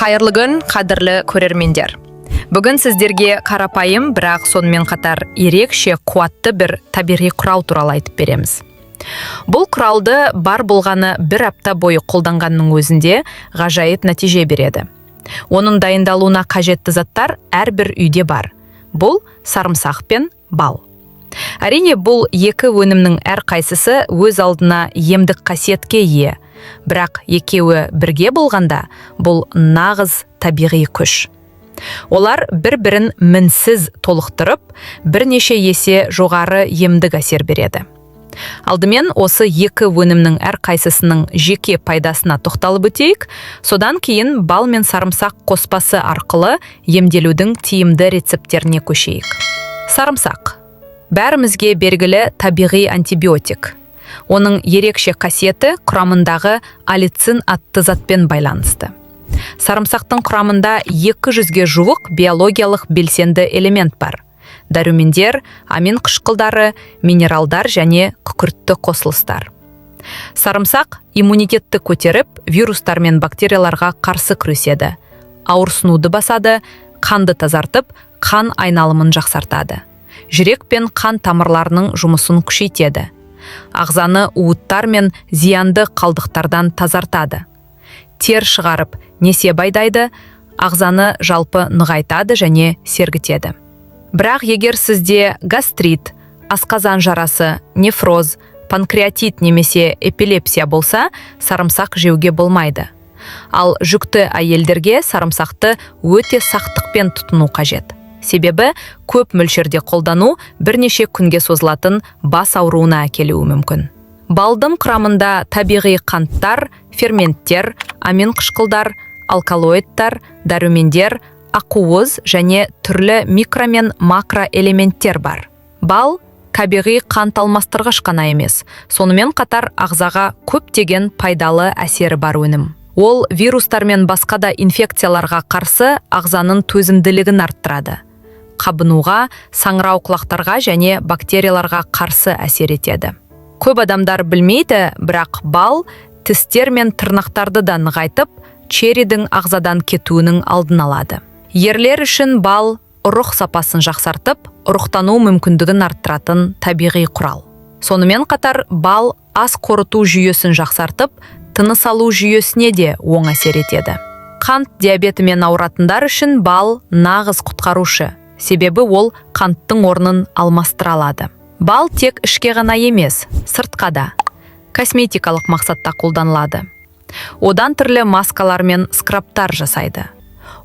Қайырлы күн, қадірлі көрермендер! Бүгін сіздерге қарапайым, бірақ сонымен қатар ерекше қуатты бір табиғи құрал туралы айтып береміз. Бұл құралды бар болғаны бір апта бойы қолданғанның өзінде ғажайып нәтиже береді. Оның дайындалуына қажетті заттар әрбір үйде бар. Бұл сарымсақ пен бал. Әрине, бұл екі өнімнің әрқайсысы өз алдына емдік қасиетке ие, бірақ екеуі бірге болғанда, бұл нағыз табиғи күш. Олар бір-бірін мінсіз толықтырып, бірнеше есе жоғары емдік әсер береді. Алдымен осы екі өнімнің әрқайсысының жеке пайдасына тоқталып өтейік, содан кейін бал мен сарымсақ қоспасы арқылы емделудің тиімді рецепттеріне көшейік. Сарымсақ — бәрімізге белгілі табиғи антибиотик. Оның ерекше қасиеті құрамындағы аллицин атты затпен байланысты. Сарымсақтың құрамында 200-ге жуық биологиялық белсенді элемент бар: дәрумендер, амин қышқылдары, минералдар және күкіртті қосылыстар. Сарымсақ иммунитетті көтеріп, вирустар мен бактерияларға қарсы күреседі, ауырсынуды басады, қанды тазартып, қан айналымын жақсартады, жүрек пен қан тамырларының жұмысын күшейтеді, ағзаны уыттар мен зиянды қалдықтардан тазартады, тер шығарып, несеп айдайды, ағзаны жалпы нығайтады және сергітеді. Бірақ егер сізде гастрит, асқазан жарасы, нефроз, панкреатит немесе эпилепсия болса, сарымсақ жеуге болмайды. Ал жүкті әйелдерге сарымсақты өте сақтықпен тұтыну қажет, себебі көп мөлшерде қолдану бірнеше күнге созылатын бас ауруына әкелуі мүмкін. Балдың құрамында табиғи қанттар, ферменттер, амин қышқылдар, алкалоидтар, дәрумендер, ақуыз және түрлі микро мен макроэлементтер бар. Бал табиғи қант алмастырғыш қана емес, сонымен қатар ағзаға көптеген пайдалы әсері бар өнім. Ол вирустар мен басқа да инфекцияларға қарсы ағзаның төзімділігін арттырады, қабынуға, саңырауқұлақтарға және бактерияларға қарсы әсер етеді. Көп адамдар білмейді, бірақ бал тістер мен тырнақтарды да нығайтып, черидің ағзадан кетуінің алдын алады. Ерлер үшін бал ұрық сапасын жақсартып, ұрықтану мүмкіндігін арттыратын табиғи құрал. Сонымен қатар бал ас қорыту жүйесін жақсартып, тыныс алу жүйесіне де оң әсер етеді. Қант диабетімен ауыратындар үшін бал нағыз құтқарушы, себебі ол қанттың орнын алмастыра алады. Бал тек ішке ғана емес, сыртқа да косметикалық мақсатта қолданылады. Одан түрлі маскалар мен скрабтар жасайды.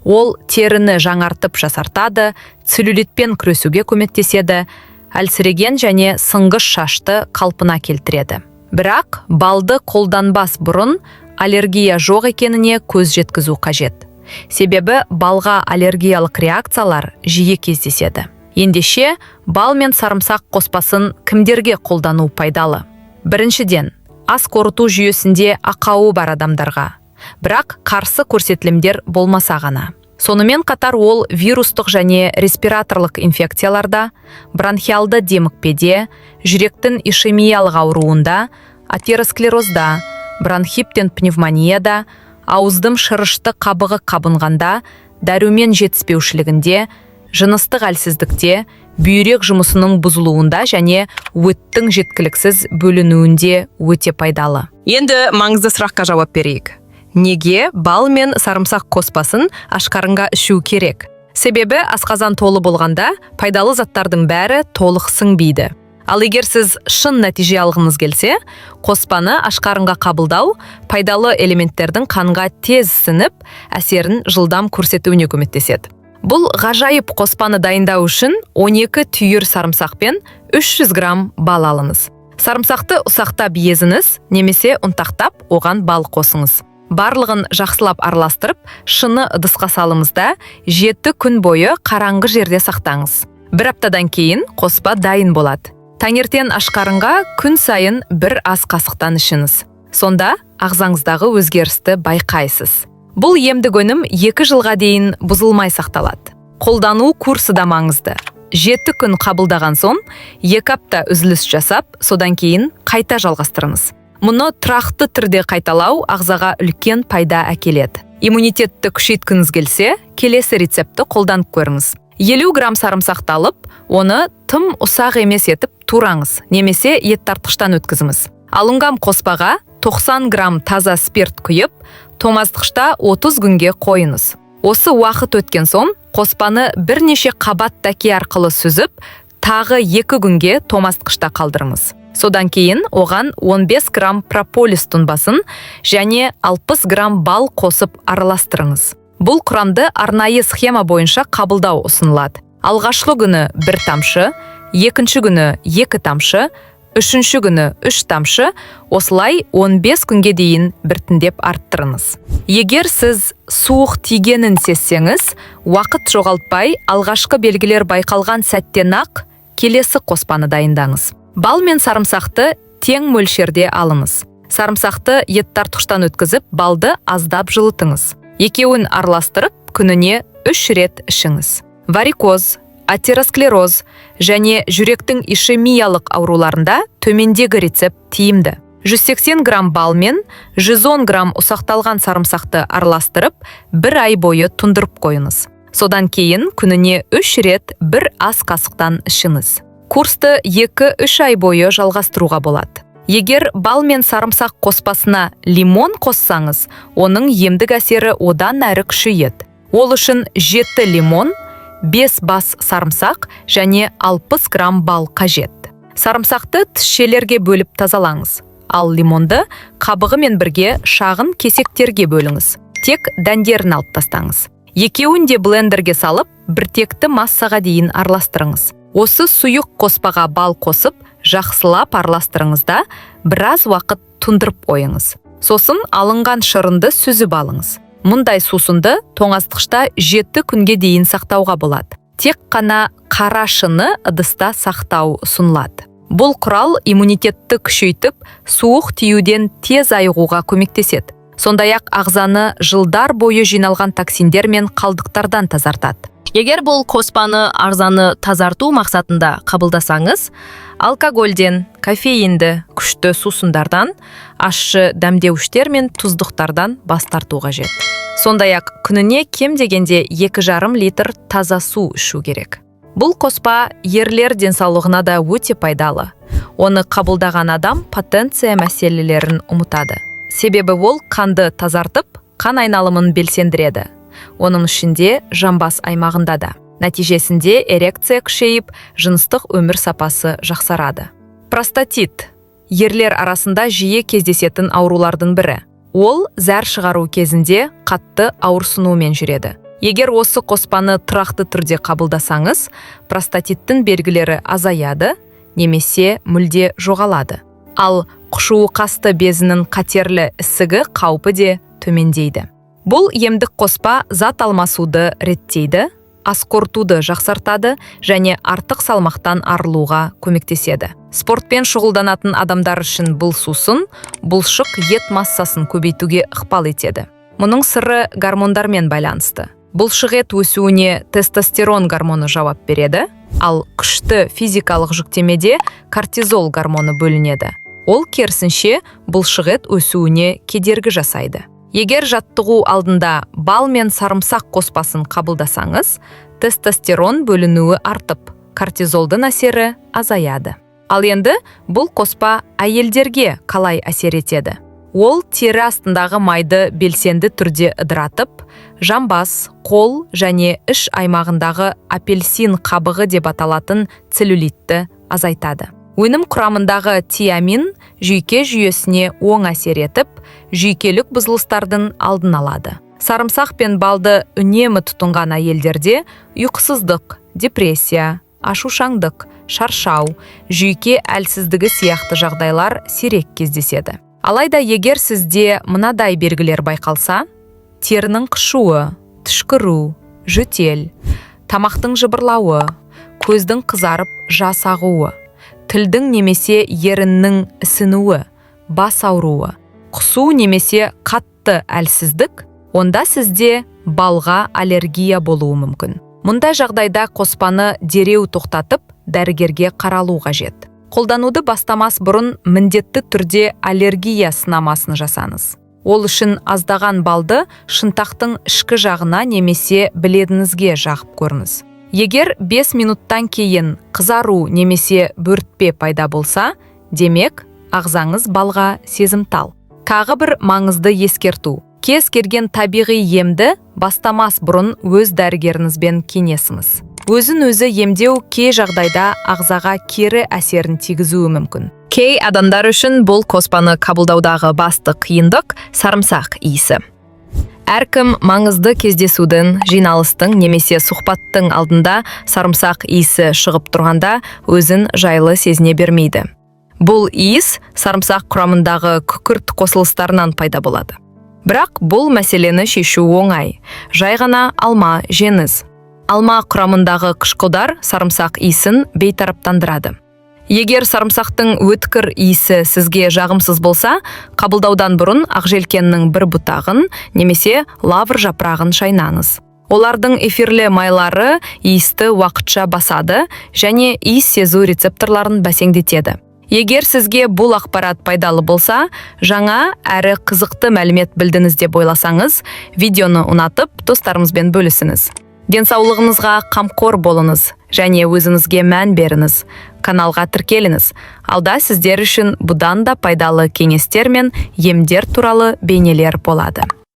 Ол теріні жаңартып, жасартады, целлюлитпен күресуге көмектеседі, әлсіреген және сынғыш шашты қалпына келтіреді. Бірақ балды қолданбас бұрын аллергия жоқ екеніне көз жеткізу қажет, себебі балға аллергиялық реакциялар жиі кездеседі. Ендеше, бал мен сарымсақ қоспасын кімдерге қолдану пайдалы? Біріншіден, ас қорыту жүйесінде ақауы бар адамдарға, бірақ қарсы көрсетілімдер болмаса ғана. Сонымен қатар ол вирустық және респираторлық инфекцияларда, бронхиалды демікпеде, жүректің ишемиялық ауруында, атеросклерозда, бронхиттен пневмонияда, ауыздың шырышты қабығы қабынғанда, дәрумен жетіспеушілігінде, жыныстық әлсіздікте, бүйрек жұмысының бұзылуында және өттің жеткіліксіз бөлінуінде өте пайдалы. Енді маңызды сұраққа жауап берейік. Неге бал мен сарымсақ қоспасын ашқарынға ішу керек? Себебі асқазан толы болғанда, пайдалы заттардың бәрі толық сіңбейді. Ал егер сіз шын нәтиже алғыңыз келсе, қоспаны ашқарынға қабылдау пайдалы элементтердің қанға тез сіңіп, әсерін жылдам көрсетуіне көмектеседі. Бұл ғажайып қоспаны дайындау үшін 12 түйір сарымсақ пен 300 грамм бал алыңыз. Сарымсақты ұсақтап езіңіз немесе ұнтақтап, оған бал қосыңыз. Барлығын жақсылап араластырып, шыны ыдысқа салыңыз да, 7 күн бойы қараңғы жерде сақтаңыз. Бір аптадан кейін қоспа дайын болады. Таңертең ашқарынға күн сайын бір ас қасықтан ішіңіз. Сонда ағзаңыздағы өзгерісті байқайсыз. Бұл емдік өнім 2 жылға дейін бұзылмай сақталады. Қолдану курсы да маңызды: 7 күн қабылдаған соң, 2 апта үзіліс жасап, содан кейін қайта жалғастырыңыз. Мұны тұрақты түрде қайталау ағзаға үлкен пайда әкеледі. Иммунитетті күшейткіңіз келсе, келесі рецептті қолданып көріңіз. 50 грамм сарымсақты алып, оны тым ұсақ емес етіп тураңыз немесе ет тартқыштан өткізіңіз. Алынған қоспаға 90 грамм таза спирт құйып, тоңазытқышта 30 күнге қойыңыз. Осы уақыт өткен соң, қоспаны бірнеше қабат дәке арқылы сүзіп, тағы 2 күнге тоңазытқышта қалдырыңыз. Содан кейін оған 15 грамм прополис тұнбасын және 60 грамм бал қосып араластырыңыз. Бұл құрамды арнайы схема бойынша қабылдау ұсынылады. Алғашқы күні бір тамшы, екінші күні екі тамшы, үшінші күні үш тамшы, осылай 15 күнге дейін біртіндеп арттырыңыз. Егер сіз суық тигенін сезсеңіз, уақыт жоғалтпай, алғашқы белгілер байқалған сәттен-ақ келесі қоспаны дайындаңыз. Бал мен сарымсақты тең мөлшерде алыңыз. Сарымсақты ет тартқыштан өткізіп, балды аздап жылытыңыз. Екеуін араластырып, күніне 3 рет ішіңіз. Варикоз, атеросклероз және жүректің ишемиялық ауруларында төмендегі рецепт тиімді. 180 грамм бал мен 110 грамм ұсақталған сарымсақты араластырып, бір ай бойы тұндырып қойыңыз. Содан кейін күніне 3 рет бір ас қасықтан ішіңіз. Курсты 2-3 ай бойы жалғастыруға болады. Егер бал мен сарымсақ қоспасына лимон қоссаңыз, оның емдік әсері одан әрі күшейеді. Ол үшін 7 лимон, 5 бас сарымсақ және 60 грамм бал қажет. Сарымсақты тісшелерге бөліп тазалаңыз, ал лимонды қабығымен бірге шағын кесектерге бөліңіз. Тек дәндерін алып тастаңыз. Екеуін де блендерге салып, біртекті массаға дейін араластырыңыз. Осы сұйық қоспаға бал қосып, жақсылап араластырыңыз да, біраз уақыт тұндырып қойыңыз. Сосын алынған шырынды сүзіп алыңыз. Мұндай сусынды тоңазытқышта 7 күнге дейін сақтауға болады. Тек қана қара шыны ыдыста сақтау ұсынылады. Бұл құрал иммунитетті күшейтіп, суық тиюден тез айығуға көмектеседі. Сондай-ақ ағзаны жылдар бойы жиналған токсиндер мен қалдықтардан тазартады. Егер бұл қоспаны ағзаны тазарту мақсатында қабылдасаңыз, алкогольден, кофеинді, күшті сусындардан, ащы дәмдеуіштер мен тұздықтардан бас тарту қажет. Сондай-ақ күніне кем дегенде 2,5 литр таза су ішу керек. Бұл қоспа ерлер денсаулығына да өте пайдалы. Оны қабылдаған адам потенция мәселелерін ұмытады. Себебі ол қанды тазартып, қан айналымын белсендіреді. Оның ішінде жамбас аймағында да. Нәтижесінде эрекция күшейіп, жыныстық өмір сапасы жақсарады. Простатит – ерлер арасында жиі кездесетін аурулардың бірі. Ол зәр шығару кезінде қатты ауырсынумен жүреді. Егер осы қоспаны тұрақты түрде қабылдасаңыз, простатиттің белгілері азаяды немесе мүлде жоғалады. Ал қушықасты безінің қатерлі ісігі қаупі де төмендейді. Бұл емдік қоспа зат алмасуды реттейді, ас қорытуды жақсартады және артық салмақтан арылуға көмектеседі. Спортпен шұғылданатын адамдар үшін бұл сусын бұлшық ет массасын көбейтуге ықпал етеді. Мұның сыры гормондармен байланысты. Бұлшық ет өсуіне тестостерон гормоны жауап береді, ал күшті физикалық жүктемеде кортизол гормоны бөлінеді. Ол керісінше бұлшық ет өсуіне кедергі жасайды. Егер жаттығу алдында бал мен сарымсақ қоспасын қабылдасаңыз, тестостерон бөлінуі артып, кортизолдың әсері азаяды. Ал енді бұл қоспа әйелдерге қалай әсер етеді? Ол тері астындағы майды белсенді түрде ыдыратып, жамбас, қол және іш аймағындағы апельсин қабығы деп аталатын целлюлитті азайтады. Өнім құрамындағы тиамин жүйке жүйесіне оң әсер етіп, жүйкелік бұзылыстардың алдын алады. Сарымсақ пен балды үнемі тұтынған әйелдерде ұйқысыздық, депрессия, ашушаңдық, шаршау, жүйке әлсіздігі сияқты жағдайлар сирек кездеседі. Алайда егер сізде мынадай белгілер байқалса, терінің қышуы, түшкіру, жөтел, тамақтың жыбырлауы, көздің қызарып жас ағуы, тілдің немесе еріннің ісінуі, бас ауруы, құсу немесе қатты әлсіздік, онда сізде балға аллергия болуы мүмкін. Мұндай жағдайда қоспаны дереу тоқтатып, дәрігерге қаралу қажет. Қолдануды бастамас бұрын міндетті түрде аллергия сынамасын жасаңыз. Ол үшін аздаған балды шынтақтың ішкі жағына немесе білегіңізге жағып көріңіз. Егер 5 минуттан кейін қызару немесе бөртпе пайда болса, демек, ағзаңыз балға сезімтал. Тағы бір маңызды ескерту. Кез келген табиғи емді бастамас бұрын өз дәрігеріңізбен кеңесіңіз. Өзін өзі емдеу кей жағдайда ағзаға кері әсерін тигізуі мүмкін. Кей адамдар үшін бұл қоспаны қабылдаудағы басты қиындық – сарымсақ иісі. Әркім маңызды кездесудің, жиналыстың немесе сұхбаттың алдында сарымсақ иісі шығып тұрғанда өзін жайлы сезіне бермейді. Бұл иіс сарымсақ құрамындағы күкірт қосылыстарынан пайда болады. Бірақ бұл мәселені шешу оңай. Жай ғана алма жеңіз. Алма құрамындағы қышқылдар сарымсақ иісін бейтараптандырады. Егер сарымсақтың өткір иісі сізге жағымсыз болса, қабылдаудан бұрын ақжелкеннің бір бұтағын немесе лавр жапырағын шайнаңыз. Олардың эфирлі майлары иісті уақытша басады және иіс сезу рецепторларын бәсеңдетеді. Егер сізге бұл ақпарат пайдалы болса, жаңа әрі қызықты мәлімет білдіңіз деп ойласаңыз, видеоны ұнатып, достарыңызбен бөлісіңіз. Денсаулығыңызға қамқор болыңыз және өзіңізге мән беріңіз. Каналға тіркеліңіз. Алда сіздер үшін бұдан да пайдалы кеңестер мен емдер туралы бейнелер болады.